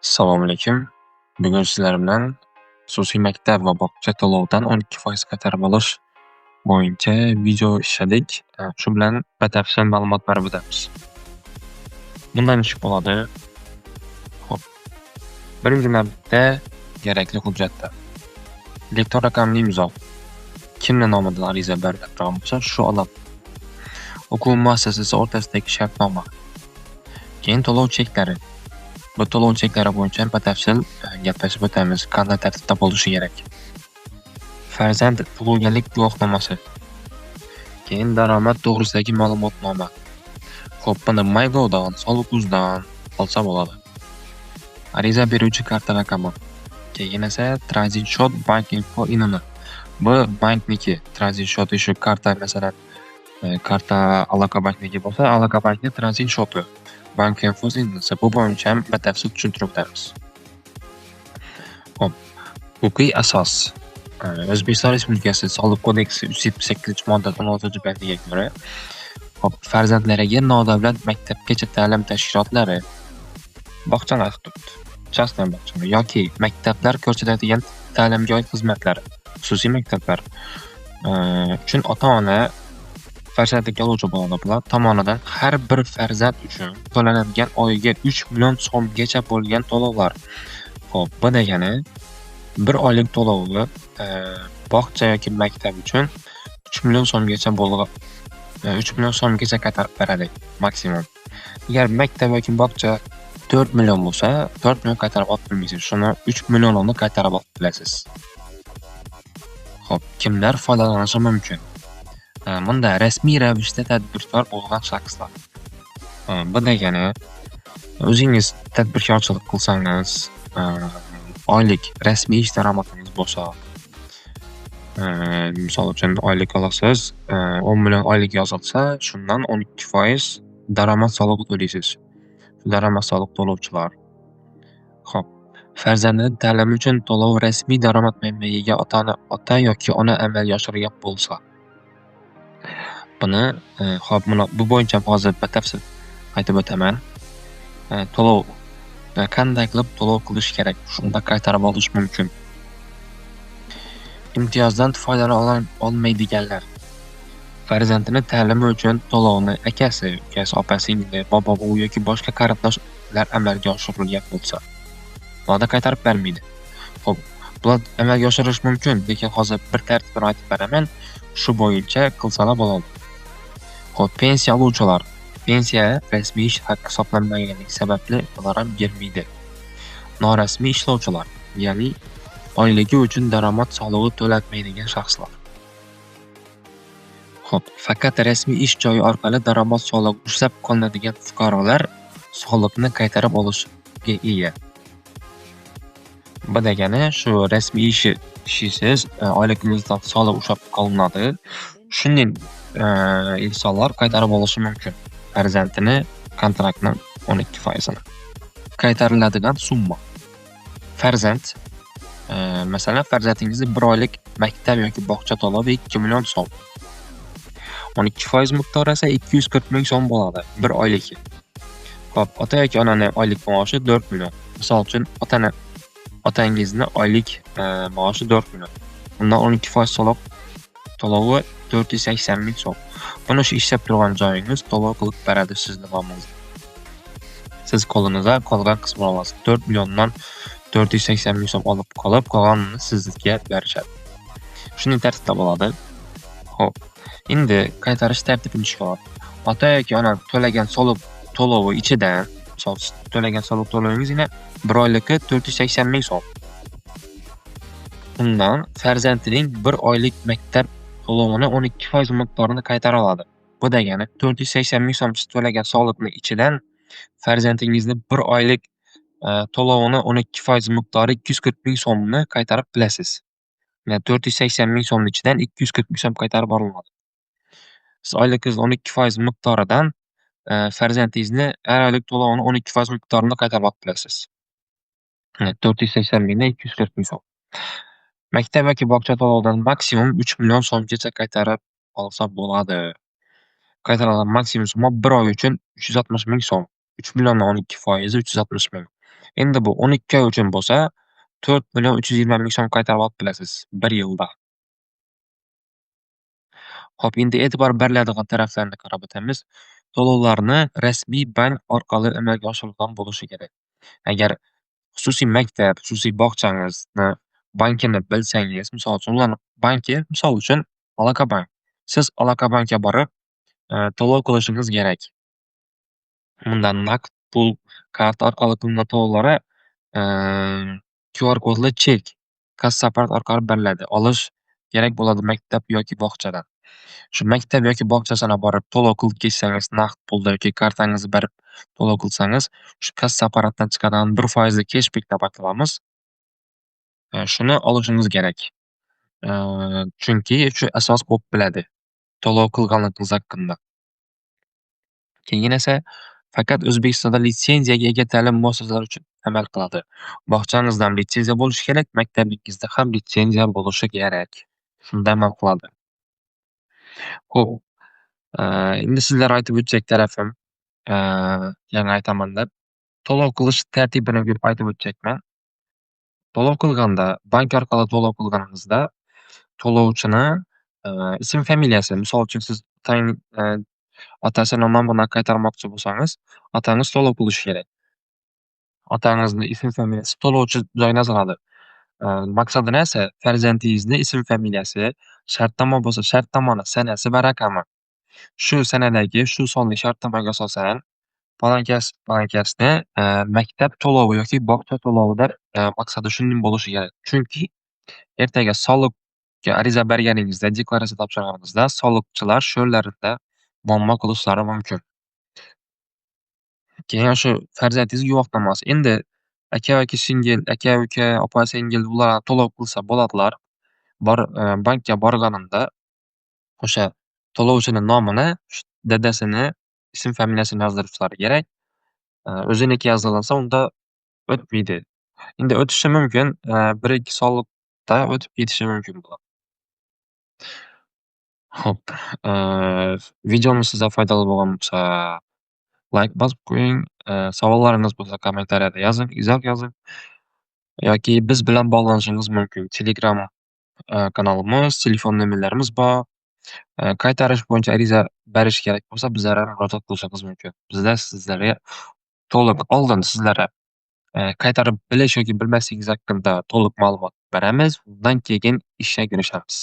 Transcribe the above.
Assalomu alaykum. Bugun sizlar bilan xususiy maktab va bog'cha to'lovidan 12% qaytarib olish bo'yicha video ishladik. Shu bilan batafsil ma'lumot berib o'tamiz. Bundan ish bo'ladi. Xo'p. Birinchi navbatda kerakli hujjatlar. Elektron raqamli imzo. Kimni nomidan ariza beriladigan bo'lsa, shu odam. O'quv muassasasi o'rtasidagi shartnoma. Keyin to'lov cheklari. Bu to'lov cheklari bo'yicha batafsil gaplashib o'tamiz, qanday tartibda bo'lishi kerak. Farzand tug'ilganlik guvohnomasi. Keyin daromad to'g'risidagi ma'lumotnoma. Xo'p, buni MyGov'dan, Soliq.uz'dan olsa bo'ladi. Ariza beruvchi karta raqami. Keyin esa tranzit счет bank info INN. Bu bankniki. Tranzit счет shu karta, masalan, karta Aloqa bankniki bo'lsa, Aloqa bankning tranzit счет i. Bank info INN. Bu bo'yicha ham batafsil tushuntirib o'tamiz. Xo'p, huquqiy asos. O'zbekiston Respublikasi Soliq kodeksi 378-modda 16-bandiga ko'ra, xo'p, farzandlariga nodavlat maktabgacha ta'lim tashkilotlari, bog'chalar turibdi, частный bog'chalar yoki maktablar ko'rsatadigan ta'limga oid xizmatlar, xususiy maktablar uchun ota-ona farzandlikka oluvchi bo'ladi. Bular tomonidan har bir farzand uchun to'lanadigan oyiga 3 million so'mgacha bo'lgan to'lovlar. Xo'p, bu degani bir oylik to'lovi bog'cha yoki maktab uchun 3 million so'mgacha bo'lgan, 3 million so'mgacha qaytarib beradi maksimum. Agar maktab yoki bog'cha 4 million bo'lsa, 4 million qaytarib olib bilmaysiz. Shuni 3 millionini qaytarib olib bilasiz. Xo'p, kimlar foydalanishi mumkin? Bunda rasmiy ravishda tadbirkor bo'lgan shaxslar. Bu degani o'zingiz tadbirkorchilik qilsangiz, oylik rasmiy ish daromadingiz bo'lsa, misol uchun oylik olasiz, 10 million oylik yozilsa, shundan 12% daromad solig'i to'laysiz. Daromad soliq to'lovchilar. Xo'p, farzandini ta'limi uchun to'lov rasmiy daromad manbaiga ota yoki ona amalga oshirgan bo'lsa. Buni, xo'p, buni bu bo'yicha hozir batafsil aytib o'taman. To'lov qanday qilib to'lov qilish kerak? Shunda qaytarib olish mumkin. Imtiyozdan foydalana olmaydiganlar. Farzandini ta'limi uchun to'lovni akasi, ukasi, opa, singli, bobo, buvi yoki boshqa qarindoshlar amalga oshirilgan bo'lsa, ularda qaytarib bermaydi. Xo'p, bular amalga oshirish mumkin, lekin hozir bir tartibini aytib beraman. Shu bo'yicha qilsalar bo'ladi. Xo'p, pensiya oluvchilar. Pensiya rasmiy ish haqqi hisoblanmaganligi sababli ular ham girmaydi. Norasmiy ishlovchilar, ya'ni oyligi uchun daromad solig'i to'latmaydigan shaxslar. Xo'p, faqat rasmiy ish joyi orqali daromad solig'i ushlab qolinadigan fuqarolar soliqni qaytarib olishga ega. Bu degani shu rasmiy ishi ishlaysiz, oyligingizdan soliq ushlab qolinadi. Shunday insonlar qaytarib olishi mumkin farzandini kontraktni 12%ini. Qaytariladigan summa. Farzand, masalan, farzandingizni bir oylik maktab yoki bog'cha to'lovi 2 million so'm. 12% miqdori esa 240 ming so'm bo'ladi bir oyligi. Xo'p, ota yoki onani oylik maoshi 4 million. Misol uchun, otangizni oylik maoshi 4 million. Undan 12% soliq to'lovi 480 ming so'm. Buni shu ishlab turgan joyingiz to'lov qilib beradi sizni nomingizga. Siz qo'lingizga qolgan qismini olasiz. 4 milliondan 480 ming so'm olib qolib, qolganini sizga berishadi. Shunday tartibda bo'ladi. Xo'p, endi qaytarish tartibini tushunib. Ota yoki ona to'lagan soliq to'lovi ichidan, misol to'lagan soliq to'lovingiz yana bir oyligi 480 ming so'm. Undan farzandining bir oylik maktab to'lovini 12% miqdorini qaytara oladi. Bu degani 480 ming so'm siz to'lagan soliqni ichidan farzandingizni bir oylik to'lovini 12% miqdori 240 ming so'mni qaytarib bilasiz. Ya'ni 480 ming so'mning ichidan 240 ming so'm qaytarib olinadi. Siz oyligingizni 12% miqdoridan farzandingizni har oylik to'lovini 12% miqdorini qaytarib olib bilasiz. 480 mingdan 240 ming so'm. Maktab yoki bog'cha to'lovidan maksimum 3 million so'mgacha qaytarib olsa bo'ladi. Qaytarilgan maksimum summa bir oy uchun 360 ming so'm. 3 milliondan 12% 360 ming. Endi bu 12 oy uchun bo'lsa, 4 320 ming so'm qaytarib olib bilasiz 1 yilda. Xo'p, endi e'tibor beriladigan taraflarini qarab o'tamiz. To'lovlarni rasmiy bank orqali amalga oshirilgan bo'lishi kerak. Agar xususiy maktab, xususiy bog'changizni bankini bilsangiz, misol uchun, ularni banki, misol uchun, Aloqabank. Siz Aloqabankka borib, to'lov qilishingiz kerak. Bunda naqd pul, karta orqali qilingan to'lovlari QR kodli chek, kassa apparat orqali beriladi. Olish kerak bo'ladi maktab yoki bog'chadan. Shu maktab yoki bog'chasina borib to'lov qilib ketsangiz, naqd pulda yoki kartangizni berib to'lov qilsangiz, shu kassa apparatdan chiqadigan 1% keshbek deb aytilamiz. Shuni olishingiz kerak. Chunki shu asos bo'lib biladi to'lov qilganligingiz haqida. Keyin esa faqat O'zbekistonda litsenziyaga ega ta'lim muassasalari uchun amal qiladi. Bog'changizda ham litsenziya bo'lishi kerak, maktabingizda ham litsenziya bo'lishi kerak. Shunda amal qiladi. Xo'p, endi sizlarga aytib o'tjak tarafim, yana aytaman deb, to'lov qilish tartibini aytib o'tjakman. To'lov qilganda, bank orqali to'lov qilganingizda to'lovchini ism familiyasi, misol uchun, siz otasini nomidan qaytarmoqchi bo'lsangiz, otangiz to'lov qilishi kerak. Otangizni ism familiyasi to'lovchi joyina yoziladi. Maqsadi esa farzandingizni ism familiyasi, shartnoma bo'lsa, shartnomani sanasi va raqami. Shu sanadagi shu sonli shartnomaga asosan falonkas falonkasni maktab to'lovi yoki bog'cha to'lovi deb maqsadi shunday bo'lishi kerak. Chunki ertaga soliqga ariza berganingizda, deklaratsiya topshirganingizda soliqchilar shu yerlarida muammo qilishlari mumkin. Keyin shu farzandingiz guvohnomasi. Endi aka yoki singil, aka, uka, opa, singil ular to'lov qilsa bo'ladilar. Bor bankka borganida o'sha to'lovchini nomini, dadasini ism familiyasini yozdirishlari kerak. O'ziniki yozilsa, unda o'tmaydi. Endi o'tishi mumkin, 1-2 soliqda o'tib ketishi mumkin bular. Xo'p, videomiz sizga foydali bo'lgan bo'lsa, layk bosib qo'ying. Savollaringiz bo'lsa, kommentariyada yozing, izoh yozing yoki biz bilan bog'lanishingiz mumkin. Telegram kanalimiz, telefon nomerlarimiz bor. Qaytarish bo'yicha ariza berish kerak bo'lsa, bizlarga murojaat qilishingiz mumkin. Bizlar sizlarga to'liq oldin sizlarga qaytarib bilish yoki bilmasligingiz haqida to'liq ma'lumot beramiz. Undan keyin ishga kirishamiz.